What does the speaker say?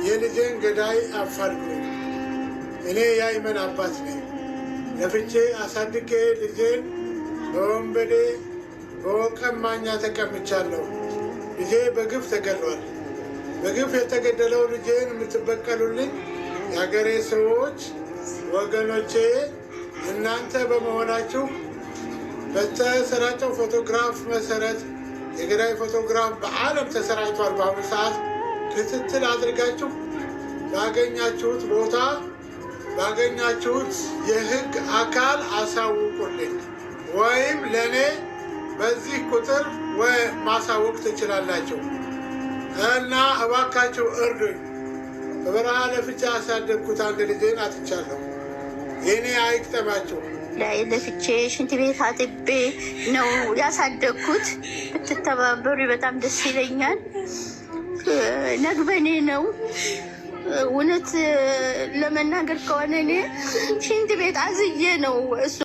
የልጄን ገዳይ አፋልጉኝ። እኔ የአይመን አባት ነኝ። ለፍቼ አሳድጌ ልጄን በወንበዴ በወቀማኛ ተቀምቻለሁ። ልጄ በግፍ ተገድሏል። በግፍ የተገደለው ልጄን የምትበቀሉልኝ የሀገሬ ሰዎች ወገኖቼ እናንተ በመሆናችሁ በተሰራጨው ፎቶግራፍ መሰረት የገዳይ ፎቶግራፍ በዓለም ተሰራጭቷል። በአሁኑ ሰዓት ክትትል አድርጋችሁ ባገኛችሁት ቦታ ባገኛችሁት የሕግ አካል አሳውቁልኝ፣ ወይም ለእኔ በዚህ ቁጥር ማሳወቅ ትችላላችሁ እና እባካችሁ እርዱኝ። በበረሃ ለፍቼ ያሳደግኩት አንድ ልጄን አጥቻለሁ። የኔ አይቅጠማችሁ። ላይ ለፍቼ ሽንት ቤት አጥቤ ነው ያሳደግኩት። ብትተባበሩ በጣም ደስ ይለኛል። ነግበኔ ነው። እውነት ለመናገር ከሆነ እኔ ሽንት ቤት አዝዬ ነው እሱ